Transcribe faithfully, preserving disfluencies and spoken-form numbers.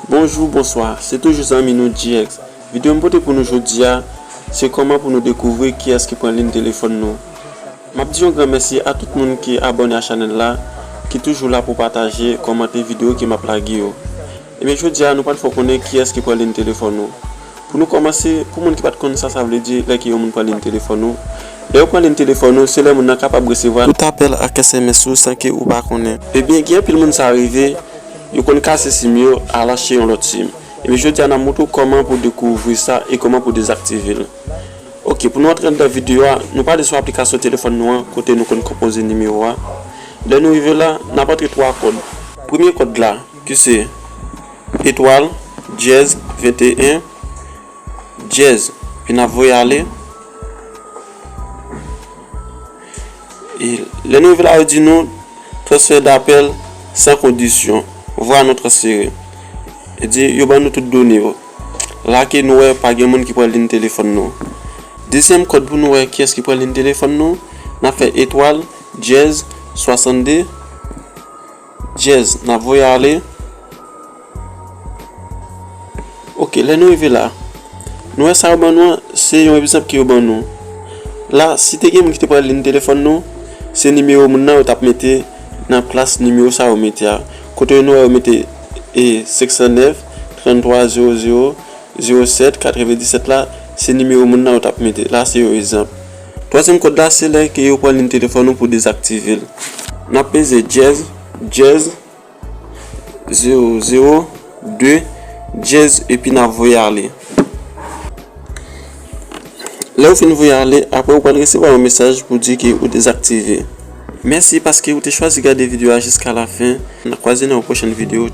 Bonjou, bonswa, se toujou zanmi nou G X. Videyo m pote pou nou jodi a, se kòman pou nou dekouvri kiyès ki pran liy telefòn nou. M ap di yon gran mèsi a tout moun ki abòne a chanèl la, ki toujou la pou pataje, kòmante videyo ke m ap lage yo. Ebyen, jodi a, nou pral fè w konnen kiyès ki pran liy telefòn nou. Pou nou kòmanse, pou moun ki pa t konn sa sa vle di, lè ke yon moun pran liy telefòn ou, lè yo pran liy telefòn ou, se lè moun nan kapab resevwa tout apèl ak S M S ou san ke ou pa konnen. Ebyen, gen anpil moun sa rive, yo konn kase sim yo, al achte yon lòt sim. Ebyen, jodi a, n ap montre w kòman pou dekouvri sa e kòman pou dezaktive l. Oke, pou nou antre anndan videyo a, nou prale sou aplikasyon telefòn nou an, kote nou konn konpoze nimewo a. Lè nou rive la, n ap antre twa kòd. Premye kòd la, ki se etwal, dyèz, venteyen, dyèz, epi n ap voye ale. E lè nou rive la, yo di nou, transfè dapèl san kondisyon. Vwa non transfere. E di, yo ban nou tout done yo. La ke nou wè pa gen moun ki pran liy telefòn nou. Dezyèm kòd pou nou wè kiyès ki pran liy telefòn nou, n ap fè etwal, dyèz, swasannde, dyèz, n ap voye ale. Oke, lè nou rive la, nou wè sa yo ban nou an, se yon egzanp ke yo ban nou. La, si te gen moun ki te pran liy telefòn nou, se nimewo moun nan yo t ap mete nan plas nimewo sa yo mete a. Kote nou wè yo mete e senk san nèf, tranntwa zewo zewo, zewo sèt, katrevendisèt la, se nimewo moun nan yo t ap mete. La, se yon egzanp. Twazyèm kòd la, se lè ke yo pran liy telefòn ou pou dezaktive l. N ap peze dyèz, dyèz, zewo zewo de, dyèz, epi n ap voye ale. Lè ou fin voye ale, apre ou pral resevwa yon mesaj pou di ke ou dezaktive. Mèsi paske ou te chwazi gade videyo a jiska lafen. N a kwaze nan yon pwochèn videyo.